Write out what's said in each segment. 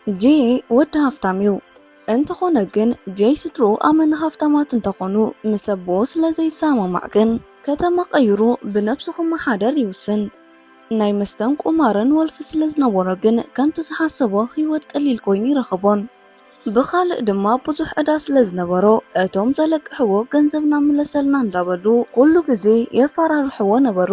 ጄ ወዲ ሃፍታም እዩ። እንተኾነ ግን ጄ ስድርኡ ኣመና ሃፍታማት እንተኾኑ፣ ምስ ኣቦኡ ስለ ዘይሰማማዕ ግን ከተማ ቀይሩ ብነብሱ ክመሓደር ይውስን። ናይ መስተን ቁማርን ወልፊ ስለ ዝነበሮ ግን ከምቲ ዝሓሰቦ ህይወት ቀሊል ኮይኑ ይረኽቦን። ብኻልእ ድማ ብዙሕ ዕዳ ስለ ዝነበሮ እቶም ዘለቅሕዎ ገንዘብና ምለሰልና እንዳበሉ ኩሉ ግዜ የፈራርሕዎ ነበሩ።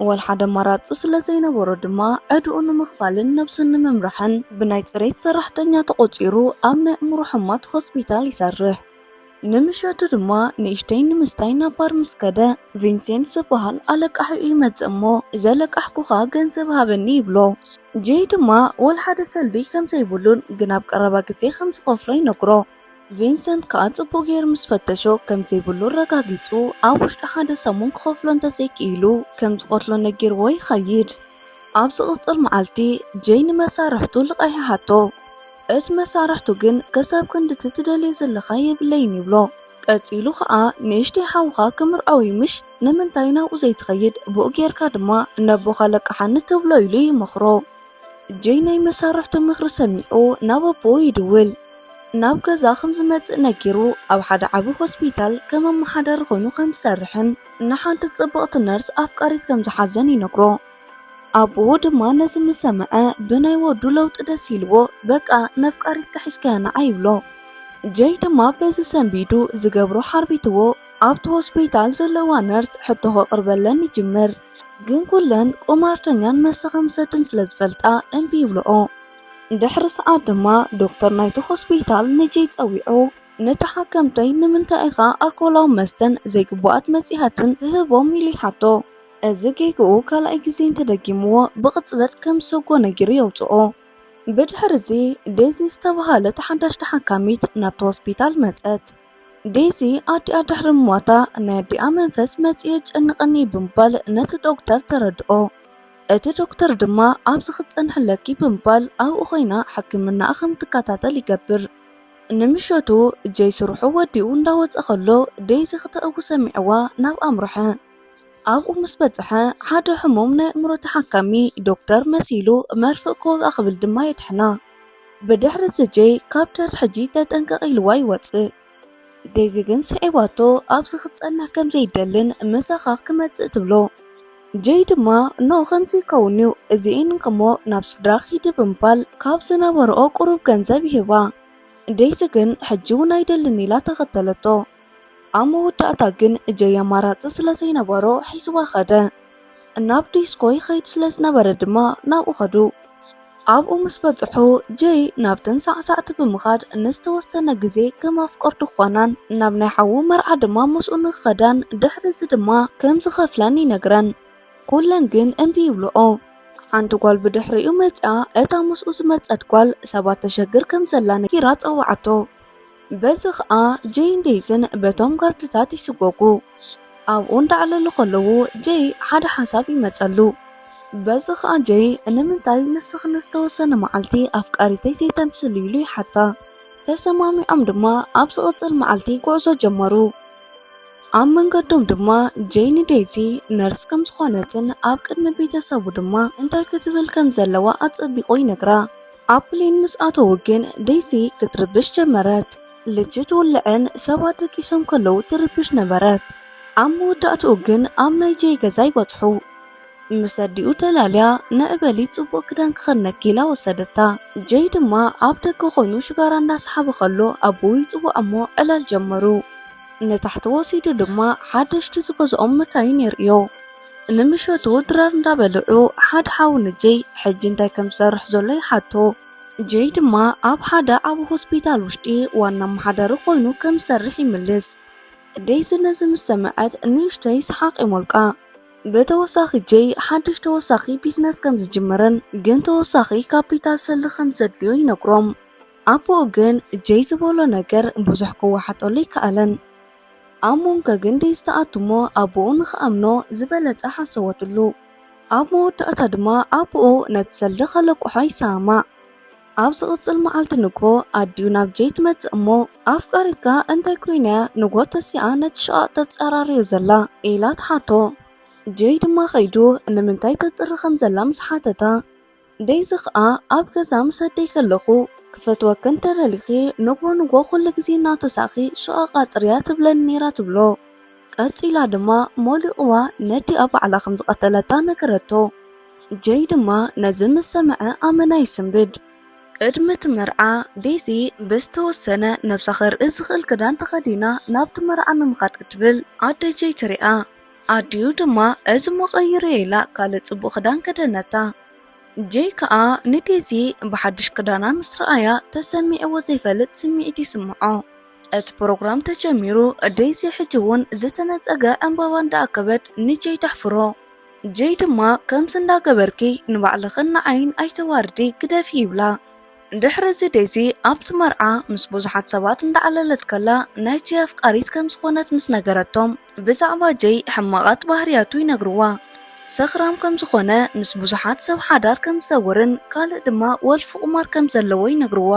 ወላ ሓደ ኣማራጺ ስለ ዘይነበሮ ድማ ዕድኡ ንምኽፋልን ነብሱ ንምምራሕን ብናይ ጽሬት ሰራሕተኛ ተቖጺሩ ኣብ ናይ ኣእምሮ ሕሙማት ሆስፒታል ይሰርሕ። ንምሸቱ ድማ ንእሽተይ ንምስታይ ናብ ባር ምስ ከደ፣ ቪንሴንት ዝበሃል ኣለቃሒኡ ይመጽእ እሞ፣ "ዘለቃሕኩኻ ገንዘብ ሃበኒ" ይብሎ። ጄይ ድማ ወላ ሓደ ሰልዲ ከም ዘይብሉን ግን ኣብ ቀረባ ግዜ ከም ዝኸፍሎ ይነግሮ። ቪንሰንት ከኣ ጽቡቕ ገይሩ ምስ ፈተሾ ከም ዘይብሉ ኣረጋጊጹ፣ ኣብ ውሽጢ ሓደ ሰሙን ክኸፍሎ እንተዘይክኢሉ ከም ዝቐትሎ ነጊርዎ ይኸይድ። ኣብ ዝቕጽል መዓልቲ ጄይ ንመሳርሕቱ ልቓሕ ይሓቶ። እቲ መሳርሕቱ ግን ክሳብ ክንድቲ ትደልዮ ዘለኻ የብለይን ይብሎ። ቀጺሉ ኸኣ ንእሽተይ ሓውኻ ክምርዓው እዩ ምሽ? ንምንታይ ናብኡ ዘይትኸይድ? ብኡ ጌርካ ድማ ነቦኻ ለቅሓኒ ትብሎ ኢሉ ይመኽሮ። ጄይ ናይ መሳርሕቱ ምኽሪ ሰሚዑ ናብ ኣቦኡ ይድውል። ናብ ገዛ ከም ዝመጽእ ነጊሩ ኣብ ሓደ ዓቢ ሆስፒታል ከም ኣመሓዳሪ ኮይኑ ከም ዝሰርሕን ንሓንቲ ጽብቕቲ ነርስ ኣፍቃሪት ከም ዝሓዘን ይነግሮ። ኣቦኡ ድማ ነዚ ምስ ሰምዐ ብናይ ወዱ ለውጢ ደስ ኢልዎ፣ "በቃ ነፍቃሪትካ ሒዝካያ ንዓ" ይብሎ። ጄይ ድማ በዚ ሰንቢዱ ዝገብሮ ሓርቢትዎ ኣብቲ ሆስፒታል ዘለዋ ነርስ ሕቶ ከቕርበለን ይጅምር። ግን ኩለን ቁማርተኛን መስተ ከም ዝሰትን ስለ ዝፈልጣ እምቢ ይብልኦ። ድሕሪ ሰዓት ድማ ዶክተር ናይቲ ሆስፒታል ንጄይ ጸዊዑ፣ "ንተሓከምተይ ንምንታይ ኢኻ ኣልኮላዊ መስተን ዘይግቡኣት መጺሃትን ትህቦም?" ኢሉ ይሓቶ። እዚ ጌግኡ ካልኣይ ግዜ እንተደጊምዎ ብቕጽበት ከም ዝሰጎ ነጊሩ የውጽኦ። ብድሕርዚ ዴዚ ዝተባሃለት ሓዳሽ ተሓካሚት ናብቲ ሆስፒታል መጸት። ዴዚ ኣዲኣ ድሕሪ ምሟታ ናይ ኣዲኣ መንፈስ መጺኡ የጨንቐኒ ብምባል ነቲ ዶክተር ተረድኦ። እቲ ዶክተር ድማ ኣብዚ ክትጸንሒ ኣለኪ ብምባል ኣብኡ ኮይና ሕክምናኣ ከም ትከታተል ይገብር። ንምሸቱ ጄይ ስርሑ ወዲኡ እንዳወጸ ከሎ ዴዚ ክተእዊ ሰሚዕዋ ናብ ኣምርሐ። ኣብኡ ምስ በጽሐ ሓደ ሕሙም ናይ ኣእምሮ ተሓካሚ ዶክተር መሲሉ መርፍእ ክወግኣ ክብል ድማ የድሕና። ብድሕሪ እዚ ጄይ ካብ ደር ሕጂ ተጠንቀቕ ኢልዋ ይወጽእ። ዴዚ ግን ስዒባቶ ኣብዚ ክትጸንሕ ከም ዘይደልን ምሳኻ ክመጽእ ትብሎ። ጄይ ድማ ኖ ከምዚ ይከውን እዩ፣ እዚኤን እንከሞ ናብ ስድራ ኪዲ ብምባል ካብ ዝነበርኦ ቁሩብ ገንዘብ ይህባ። ዴዚ ግን ሕጂ እውን ኣይደልን ኢላ ተኸተለቶ። ኣብ መወዳእታ ግን ጄይ ኣማራጺ ስለ ዘይነበሮ ሒዝዋ ኸደ። ናብ ዲስኮ ይኸይድ ስለ ዝነበረ ድማ ናብኡ ኸዱ። ኣብኡ ምስ በጽሑ ጄይ ናብተን ሳዕሳዕቲ ብምኻድ ንዝተወሰነ ግዜ ከም ኣፍቀርቱ ክኾናን ናብ ናይ ሓዉ መርዓ ድማ ምስኡ ንክኸዳን ድሕሪ እዚ ድማ ከም ዝኸፍለን ይነግረን። ኩለን ግን እምቢ ይብልኦ። ሓንቲ ጓል ብድሕሪኡ መጺኣ እታ ምስኡ ዝመጸት ጓል ሰባት ተሸግር ከም ዘላ ነጊራ ጸውዓቶ። በዚ ኸኣ ጄይን ዴይዝን በቶም ጋርድታት ይስጎጉ። ኣብኡ እንዳዕለሉ ከለዉ ጄይ ሓደ ሓሳብ ይመጸሉ። በዚ ኸኣ ጄይ ንምንታይ ንስኺ ንዝተወሰነ መዓልቲ ኣፍቃሪተይ ዘይተምስሊ ኢሉ ይሓታ። ተሰማሚዖም ድማ ኣብ ዝቕጽል መዓልቲ ጉዕዞ ጀመሩ። ኣብ መንገዶም ድማ ጄይ ንዴዚ ነርስ ከም ዝኾነትን ኣብ ቅድሚ ቤተሰቡ ድማ እንታይ ክትብል ከም ዘለዋ ኣጸቢቑ ይነግራ። ኣብ ፕሌን ምስ ኣተዉ ግን ዴዚ ክትርብሽ ጀመረት። ልቺ ትውልዕን ሰባት ደቂሶም ከለዉ ትርብሽ ነበረት። ኣብ መወዳእትኡ ግን ኣብ ናይ ጄይ ገዛ ይበጽሑ። ምስ ኣዲኡ ተላልያ ንዕበሊ ጽቡቕ ክዳን ክኸድነኪ ኢላ ወሰደታ። ጄይ ድማ ኣብ ደገ ኮይኑ ሽጋራ እንዳሰሓበ ከሎ ኣቦኡ ይጽውዖ እሞ ዕላል ጀመሩ። ንታሕቲ ወሲዱ ድማ ሓደሽቲ ዝገዝኦም መካይን የርእዮ። ንምሸቱ ድራር እንዳበልዑ ሓደ ሓው ንጄይ ሕጂ እንታይ ከም ዝሰርሕ ዘሎ ይሓቶ። ጄይ ድማ ኣብ ሓደ ዓቢ ሆስፒታል ውሽጢ ዋና ኣመሓዳሪ ኮይኑ ከም ዝሰርሕ ይምልስ። ዴዚ ነዚ ምስ ሰምዐት ንእሽተይ ሰሓቕ ይሞልቃ። ብተወሳኺ ጄይ ሓድሽ ተወሳኺ ቢዝነስ ከም ዝጅምርን ግን ተወሳኺ ካፒታል ሰልዲ ከም ዘድልዮ ይነግሮም። ኣቦኡ ግን ጄይ ዝበሎ ነገር ብዙሕ ክወሓጠሉ ኣይከኣለን። ኣብ መንጎ ግን ዴዚ ተኣቱ እሞ ኣቦኡ ንኽኣምኖ ዝበለጸ ሓሰወትሉ። ኣብ መወዳእታ ድማ ኣቦኡ ነቲ ሰልዲ ከለቅሖ ይሰማማዕ። ኣብ ዝቕጽል መዓልቲ ንግሆ ኣዲኡ ናብ ጄይ ትመጽእ እሞ ኣፍቃሪትካ እንታይ ኮይና እያ ንግሆ ተሲኣ ነቲ ሽቓቕ ተጸራርዮ ዘላ? ኢላ ትሓቶ። ጄይ ድማ ከይዱ ንምንታይ ተጽሪ ከም ዘላ ምስ ሓተታ፣ ዴዚ ኸኣ ኣብ ገዛ ምስ ኣደይ ከለኹ ክፈትወኪ እንተደሊኺ ንጎ ንጎ ኩሉ ግዜ እናተሳእኺ ሽቓቕ ኣጽርያ ትብለኒ ነይራ ትብሎ። ቀጺላ ድማ ሞሊቕዋ ነዲኣ ባዕላ ከም ዝቐተለታ ነገረቶ። ጄይ ድማ ነዚ ምስ ሰምዐ ኣመና ይስንብድ። ቅድሚ እቲ መርዓ ዴዚ ብዝተወሰነ ነብሳ ከርኢ ዝኽእል ክዳን ተኸዲና ናብቲ መርዓ ንምኻድ ክትብል ኣደ ጄይ ትሪኣ። ኣዲኡ ድማ እዚ እሞ ቀይርዮ ኢላ ካልእ ጽቡቕ ክዳን ከደነታ። ጄይ ከኣ ንዴዚ ብሓድሽ ክዳና ምስ ረኣያ ተሰሚዕዎ ዘይፈልጥ ስምዒት ይስምዖ። እቲ ፕሮግራም ተጀሚሩ፣ ዴዚ ሕጂ እውን ዝተነጸገ ዕምባባ እንዳኣከበት ንጄይ ተሕፍሮ። ጄይ ድማ ከምዚ እንዳገበርኪ ንባዕልኽን ንዓይን ኣይተዋርዲ፣ ግደፊ ይብላ። ድሕሪ እዚ ዴዚ ኣብቲ መርዓ ምስ ብዙሓት ሰባት እንዳዓለለት ከላ ናይ ጄይ ኣፍቃሪት ከም ዝኾነት ምስ ነገረቶም ብዛዕባ ጄይ ሕማቓት ባህርያቱ ይነግርዋ። ሰኽራም ከም ዝኾነ፣ ምስ ብዙሓት ሰብ ሓዳር ከም ዝዘውርን ካልእ ድማ ወልፊ ቁማር ከም ዘለዎ ይነግርዋ።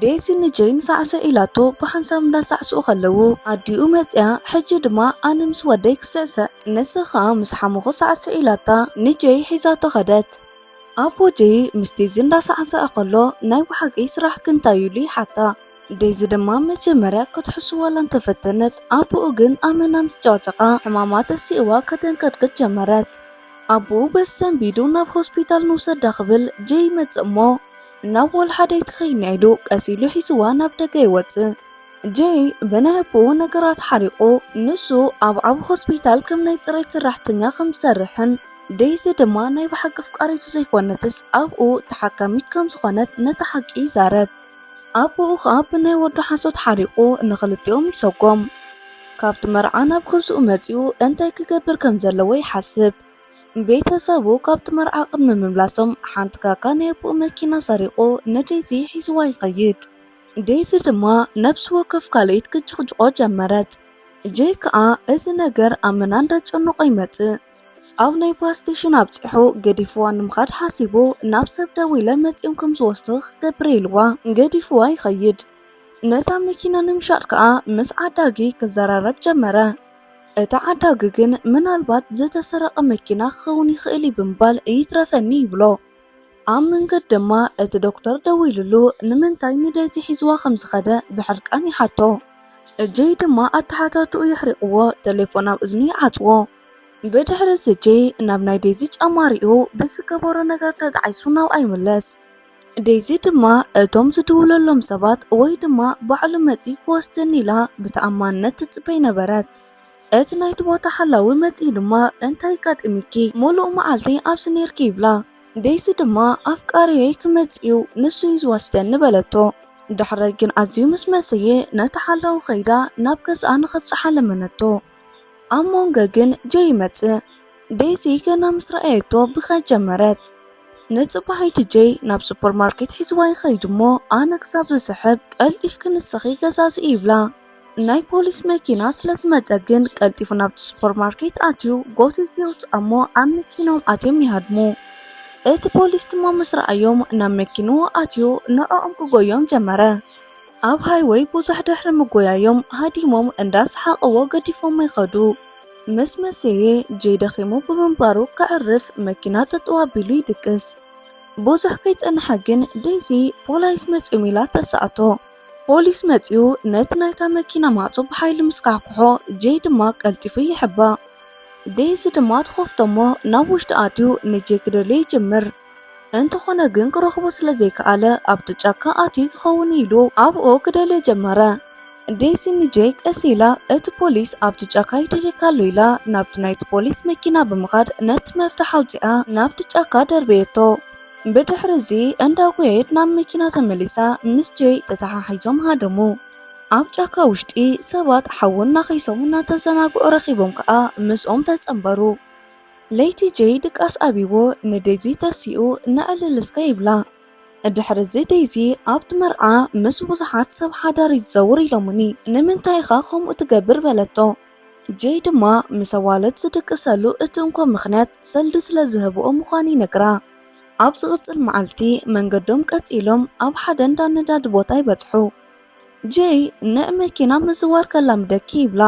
ዴዚ ንጄይ ንሳዕስዕ ኢላቶ ብሓንሳብ እንዳሳዕስዑ ከለዉ ኣዲኡ መጺኣ፣ ሕጂ ድማ ኣነ ምስ ወደይ ክስዕስዕ ንስኺ ኸኣ ምስ ሓሙኺ ሳዕስዒ ኢላታ ንጄይ ሒዛቶ ኸደት። ኣቦ ጄይ ምስ ዴዚ እንዳሳዕሰዐ ከሎ ናይ ብሓቂ ስራሕኪ እንታይ እዩ ኢሉ ይሓታ። ዴዚ ድማ መጀመርያ ክትሕሱ ዋላ እንተፈተነት ኣቦኡ ግን ኣመና ምስ ጨቕጨቓ ሕማማ ተሲእዋ ከተንቀጥቅጥ ጀመረት። ኣቦኡ በዚ ሰንቢዱ ናብ ሆስፒታል ንውሰዳ ክብል ጄይ ይመጽእ እሞ ናብ ወልሓደይ ትኸይድና ኢሉ ቀስ ኢሉ ሒዝዋ ናብ ደገ ይወጽእ። ጄይ ብናይ ኣቦኡ ነገራት ሓሪቑ ንሱ ኣብ ዓቢ ሆስፒታል ከም ናይ ጽሬት ሰራሕተኛ ከም ዝሰርሕን ዴዚ ድማ ናይ ብሓቂ ኣፍቃሪቱ ዘይኮነትስ ኣብኡ ተሓካሚት ከም ዝኾነት ነቲ ሓቂ ይዛረብ። ኣቦኡ ኸኣ ብናይ ወዱ ሓሶት ሓሪቑ ንኽልቲኦም ይሰጎም። ካብቲ መርዓ ናብ ገዝኡ መጺኡ እንታይ ክገብር ከም ዘለዎ ይሓስብ። ቤተሰቡ ካብቲ መርዓ ቅድሚ ምምላሶም ሓንቲ ካካ ናይ ኣቦኡ መኪና ሰሪቑ ንዴዚ ሒዝዋ ይኸይድ። ዴዚ ድማ ነብሲ ወከፍ ካልኢት ክትጭቕጭቖ ጀመረት። ጄይ ከኣ እዚ ነገር ኣመና እንዳጨነቖ ይመጽእ። ኣብ ናይ ባስ ስቴሽን ኣብጺሑ ገዲፍዋ ንምኻድ ሓሲቡ ናብ ሰብ ደዊለ መጺኦም ከም ዝወስዱ ክገብር ኢልዋ ገዲፍዋ ይኸይድ። ነታ መኪና ንምሻጥ ከኣ ምስ ዓዳጊ ክዘራረብ ጀመረ። እቲ ዓዳጊ ግን ምናልባት ዝተሰረቐ መኪና ክኸውን ይኽእል እዩ ብምባል ይትረፈኒ ይብሎ። ኣብ መንገድ ድማ እቲ ዶክተር ደዊሉሉ ንምንታይ ንዴዚ ሒዝዋ ከም ዝኸደ ብሕርቃን ይሓቶ። ጄይ ድማ ኣተሓታትኡ የሕሪቕዎ፣ ቴሌፎን ኣብ እዝኑ ይዓጽዎ። ብድሕሪ እዚ ጄይ ናብ ናይ ዴዚ ጫማ ሪኡ ብዝገበሮ ነገር ተጣዒሱ ናብኣ ይምለስ። ዴዚ ድማ እቶም ዝድውለሎም ሰባት ወይ ድማ ባዕሉ መጺኡ ክወስደኒ ኢላ ብተኣማንነት ትጽበ ነበረት። እቲ ናይቲ ቦታ ሓላዊ መጺኡ ድማ እንታይ ኣጋጢሙኪ? ሙሉእ መዓልቲ ኣብዚ ኔርኪ ይብላ። ዴዚ ድማ ኣፍቃሪየይ ክመጽእ እዩ ንሱ እዩ ዝወስደኒ በለቶ። ድሕረይ ግን ኣዝዩ ምስ መሰየ ነቲ ሓላዊ ከይዳ ናብ ገዝኣ ንኸብጽሓ ለመነቶ። ኣብ መንጎ ግን ጄይ ይመጽእ። ዴዚ ገና ምስ ረኣየቶ ብኽያት ጀመረት። ንጽባሒቱ ጄይ ናብ ሱፐርማርኬት ሒዝዋ ይኸይድ እሞ ኣነ ክሳብ ዝስሕብ ቀልጢፍኪ ንስኺ ገዛዝኢ ይብላ። ናይ ፖሊስ መኪና ስለ ዝመጸ ግን ቀልጢፉ ናብቲ ሱፐርማርኬት ኣትዩ ጎቲቱ የውጽኣ እሞ ኣብ መኪናኦም ኣትዮም ይሃድሙ። እቲ ፖሊስ ድማ ምስ ረኣዮም ናብ መኪንኡ ኣትዩ ንዕኦም ክጎዮም ጀመረ። ኣብ ሃይወይ ብዙሕ ድሕሪ ምጉያዮም ሃዲሞም እንዳሰሓቕዎ ገዲፎሞ ይኸዱ። ምስ መሰየ ጄይ ደኺሙ ብምንባሩ ከዕርፍ መኪና ጠጠው ኣቢሉ ይድቅስ። ብዙሕ ከይጸንሐ ግን ዴዚ ፖላይስ መጺኦም ኢላ ተሳእቶ። ፖሊስ መጺኡ ነቲ ናይታ መኪና ማዕጾ ብሓይሊ ምስ ካሕኩሖ ጄይ ድማ ቀልጢፉ ይሕባእ። ዴዚ ድማ ትኸፍቶ እሞ ናብ ውሽጢ ኣትዩ ንጄይ ክደልዮ ይጅምር። እንተኾነ ግን ክረኽቦ ስለ ዘይከኣለ ኣብቲ ጫካ ኣትዩ ይኸውን ኢሉ ኣብኡ ክደልዮ ጀመረ። ዴዚ ንጄይ ቀስ ኢላ እቲ ፖሊስ ኣብቲ ጫካ ይደልየካ ኣሎ ኢላ ናብቲ ናይቲ ፖሊስ መኪና ብምኻድ ነቲ መፍትሕ ኣውጺኣ ናብቲ ጫካ ደርበየቶ። ብድሕሪ እዚ እንዳጎየት ናብ መኪና ተመሊሳ ምስ ጄይ ተተሓሒዞም ሃደሙ። ኣብ ጫካ ውሽጢ ሰባት ሓዊ እናኸይሶም እናተዘናግዑ ረኺቦም ከኣ ምስኦም ተጸንበሩ። ለይቲ ጄይ ድቃስ ኣብይዎ ንዴዚ ተሲኡ ንዕልል እስከ ይብላ። ድሕሪ እዚ ዴዚ ኣብቲ መርዓ ምስ ብዙሓት ሰብ ሓዳር እዩ ዝዘውር ኢሎምኒ። ንምንታይ ኢኻ ከምኡ ትገብር በለቶ። ጄይ ድማ ምስ ኣዋልድ ዝድቅሰሉ እቲ እንኮ ምኽንያት ሰልዲ ስለ ዝህብኦ ምዃኑ ይነግራ። ኣብ ዝቕጽል መዓልቲ መንገዶም ቀጺሎም ኣብ ሓደ እንዳ ነዳዲ ቦታ ይበጽሑ። ጄይ ንዕ መኪና ምዝዋር ከላምደኪ ይብላ።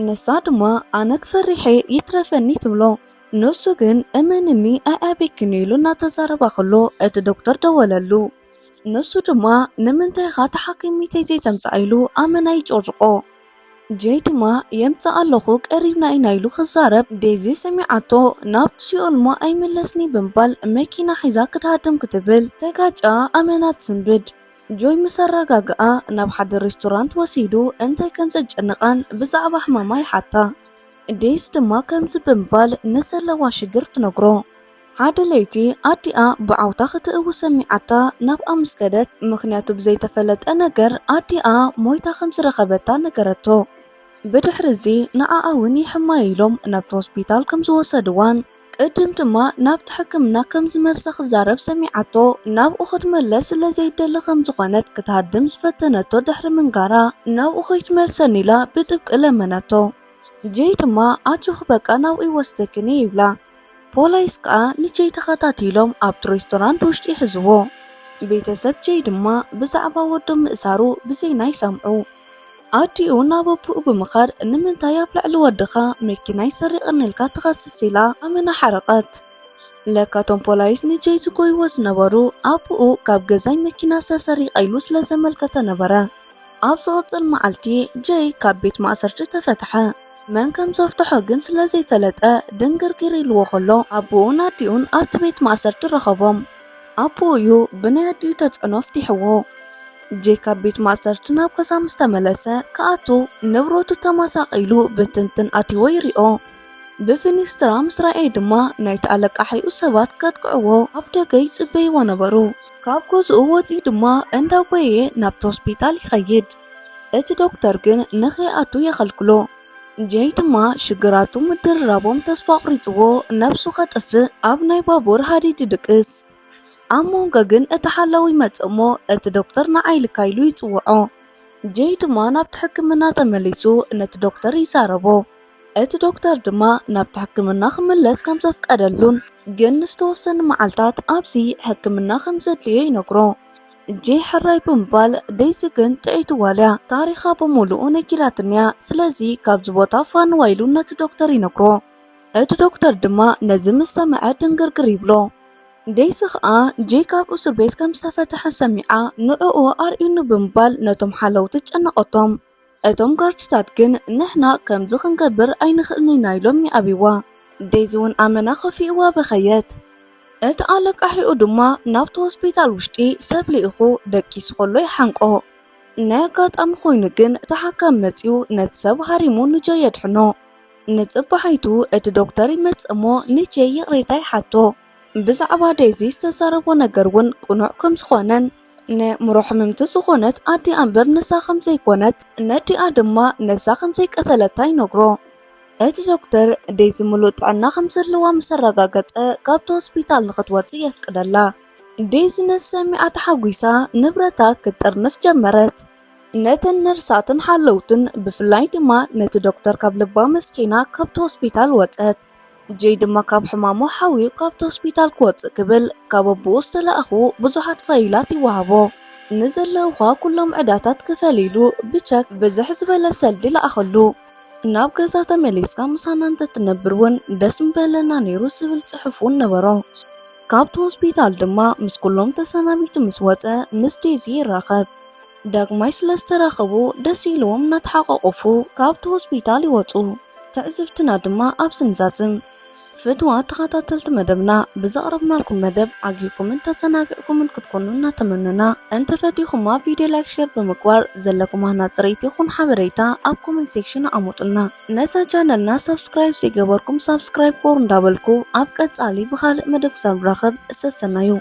ንሳ ድማ ኣነ ክፈሪሐ ይትረፈኒ ትብሎ። ንሱ ግን እመንኒ ኣይኣበይክን ኢሉ እናተዛረባ ከሎ እቲ ዶክተር ደወለሉ። ንሱ ድማ ንምንታይ ኢኻ ተሓኪሚተይ ዘይተምጽኣ ኢሉ ኣመና ይጭቕጭቖ። ጄይ ድማ የምጽእ ኣለኹ ቀሪብና ኢና ኢሉ ክዛረብ ዴዚ ሰሚዓቶ ናብቲ ሲኦል እሞ ኣይምለስኒ ብምባል መኪና ሒዛ ክትሃድም ክትብል ተጋጫ ኣመና ትስንብድ። ጆይ ምስ ኣረጋግኣ ናብ ሓደ ሬስቶራንት ወሲዱ እንታይ ከም ዘጨንቓን ብዛዕባ ሕማማ ይሓታ። ዴዚ ድማ ከምዚ ብምባል ንዘለዋ ሽግር ትነግሮ። ሓደ ለይቲ ኣዲኣ ብዓውታ ክትእዊ ሰሚዓታ ናብኣ ምስ ከደት ምኽንያቱ ብዘይተፈለጠ ነገር ኣዲኣ ሞይታ ከም ዝረኸበታ ነገረቶ። ብድሕሪ እዚ ንዓኣ እውን ይሕማይ ኢሎም ናብቲ ሆስፒታል ከም ዝወሰድዋን ቅድም ድማ ናብቲ ሕክምና ከም ዝመልሳ ክዛረብ ሰሚዓቶ ናብኡ ክትመለስ ስለ ዘይደሊ ከም ዝኾነት ክትሃድም ዝፈተነቶ ድሕሪ ምንጋራ ናብኡ ከይትመልሰኒ ኢላ ብጥብቂ ለመነቶ። ጄይ ድማ ኣጆኺ በቃ ናብኡ ይወስደክን እየ ይብላ። ፖላይስ ከኣ ንጄይ ተኸታቲሎም ኣብቲ ሬስቶራንት ውሽጢ ይሕዝዎ። ቤተሰብ ጄይ ድማ ብዛዕባ ወዶም ምእሳሩ ብዜና ይሰምዑ። ኣዲኡ ናብ ኣቦኡ ብምኻድ ንምንታይ ኣብ ልዕሊ ወድኻ መኪናይ ሰሪቕኒ ኢልካ ትኸስስ ኢላ ኣመና ሓረቐት። ለካ እቶም ፖላይስ ንጄይ ዝጎይዎ ዝነበሩ ኣቦኡ ካብ ገዛይ መኪና ዝተሰሪቐ ኢሉ ስለ ዘመልከተ ነበረ። ኣብ ዝቕጽል መዓልቲ ጄይ ካብ ቤት ማእሰርቲ ተፈትሐ። መን ከም ዘፍትሖ ግን ስለ ዘይፈለጠ ድንግርግር ኢልዎ ከሎ ኣቦኡን ኣዲኡን ኣብቲ ቤት ማእሰርቲ ረኸቦም። ኣቦኡ እዩ ብናይ ኣዲኡ ተጽዕኖ ኣፍቲሕዎ። ጄይ ካብ ቤት ማእሰርቲ ናብ ገዛ ምስ ተመለሰ ክኣቱ ንብረቱ ተመሳቒሉ ብትንትን ኣትይዎ ይሪኦ። ብፊኒስትራ ምስ ረኣየ ድማ ናይቲ ኣለቃሒኡ ሰባት ከጥቅዕዎ ኣብ ደገ ይጽበይዎ ነበሩ። ካብ ገዝኡ ወጺኡ ድማ እንዳጎየየ ናብቲ ሆስፒታል ይኸይድ። እቲ ዶክተር ግን ንኸይኣቱ የኸልክሎ። ጄይ ድማ ሽግራቱ ምድርራቦም ተስፋ ኣቑሪጽዎ ነብሱ ከጥፍእ ኣብ ናይ ባቡር ሃዲድ ይድቅስ። ኣብ መንጎ ግን እቲ ሓላዊ ይመጽእ እሞ እቲ ዶክተር ንዓይ ኢልካ ኢሉ ይጽውዖ። ጄይ ድማ ናብቲ ሕክምና ተመሊሱ ነቲ ዶክተር ይዛረቦ። እቲ ዶክተር ድማ ናብቲ ሕክምና ክምለስ ከም ዘፍቀደሉን ግን ንዝተወሰኑ መዓልታት ኣብዚ ሕክምና ከም ዘድልዮ ይነግሮ። ጄይ ሕራይ ብምባል ዴዚ ግን ጥዕይቲ ዋልያ ታሪኻ ብምሉኡ ነጊራትንያ፣ ስለዚ ካብዚ ቦታ ፋንዋ ኢሉ ነቲ ዶክተር ይነግሮ። እቲ ዶክተር ድማ ነዚ ምስ ሰምዐ ድንግርግር ይብሎ። ዴዚ ኸኣ ጄይ ካብ እስር ቤት ከም ዝተፈትሐ ሰሚዓ ንዕኡ ኣርእዩኒ ብምባል ነቶም ሓለውቲ ጨነቐቶም። እቶም ጋርድታት ግን ንሕና ከምዚ ክንገብር ኣይንኽእልን ኢና ኢሎም ይኣብይዋ። ዴዚ እውን ኣመና ከፊእዋ በኸየት። እቲ ኣለቃሒኡ ድማ ናብቲ ሆስፒታል ውሽጢ ሰብ ልኢኹ ደቂሱ ከሎ ይሓንቆ። ናይ ኣጋጣሚ ኮይኑ ግን ተሓካሚ መጺኡ ነቲ ሰብ ሃሪሙ ንጆይ የድሕኖ። ንጽባሒቱ እቲ ዶክተር ይመጽእ እሞ ንጄይ ይቕሬታ ይሓቶ። ብዛዕባ ዴዚ ዝተዛረቦ ነገር እውን ቅኑዕ ከም ዝኾነን ንእምሮ ሕምምቲ ዝኾነት ኣዲኣ እምበር ንሳ ከም ዘይኮነት ነዲኣ ድማ ነሳ ከም ዘይቀተለታ ይነግሮ። እቲ ዶክተር ዴዚ ምሉእ ጥዕና ከም ዘለዋ ምስ ኣረጋገጸ ካብቲ ሆስፒታል ንኽትወጽእ የፍቅደላ። ዴዚ ነዚ ሰሚዓ ተሓጒሳ ንብረታ ክትጥርንፍ ጀመረት። ነተን ነርሳትን ሓለውትን ብፍላይ ድማ ነቲ ዶክተር ካብ ልባ መስኪና ካብቲ ሆስፒታል ወጸት። ጄይ ድማ ካብ ሕማሙ ሓውዩ ካብቲ ሆስፒታል ክወጽእ ክብል ካብ ኣቦኡ ዝተላእኹ ብዙሓት ፋይላት ይወሃቦ። ንዘለውኻ ኩሎም ዕዳታት ክፈል ኢሉ ብቸክ ብዝሕ ዝበለ ሰልዲ ለኣኸሉ። ናብ ገዛ ተመሊስካ ምሳና እንተትነብር እውን ደስ ምበለና ነይሩ ዝብል ጽሑፍ እውን ነበሮ። ካብቲ ሆስፒታል ድማ ምስ ኩሎም ተሰናቢቱ ምስ ወጸ ምስ ዴዚ ይራኸብ። ዳግማይ ስለ ዝተራኸቡ ደስ ኢልዎም እናተሓቋቆፉ ካብቲ ሆስፒታል ይወጹ። ትዕዝብትና ድማ ኣብዚ ንዛዝም። ፍትዋት ተኸታተልቲ መደብና ብዘቕረብናልኩም መደብ ዓጊብኩምን ተዘናጊዕኩምን ክትኮኑ እናተመነና እንተፈቲኹማ ቪድዮ ላይክ ሼር ብምግባር ዘለኩም ሃናጺ ርእይቶ ይኹን ሓበሬታ ኣብ ኮመንት ሴክሽን ኣቐምጡልና። ነዛ ቻነልና ሳብስክራይብ ዘይገበርኩም ሳብስክራይብ ግበሩ እንዳበልኩ ኣብ ቀጻሊ ብኻልእ መደብ ክሳብ ንራኸብ ሰሰናዩ።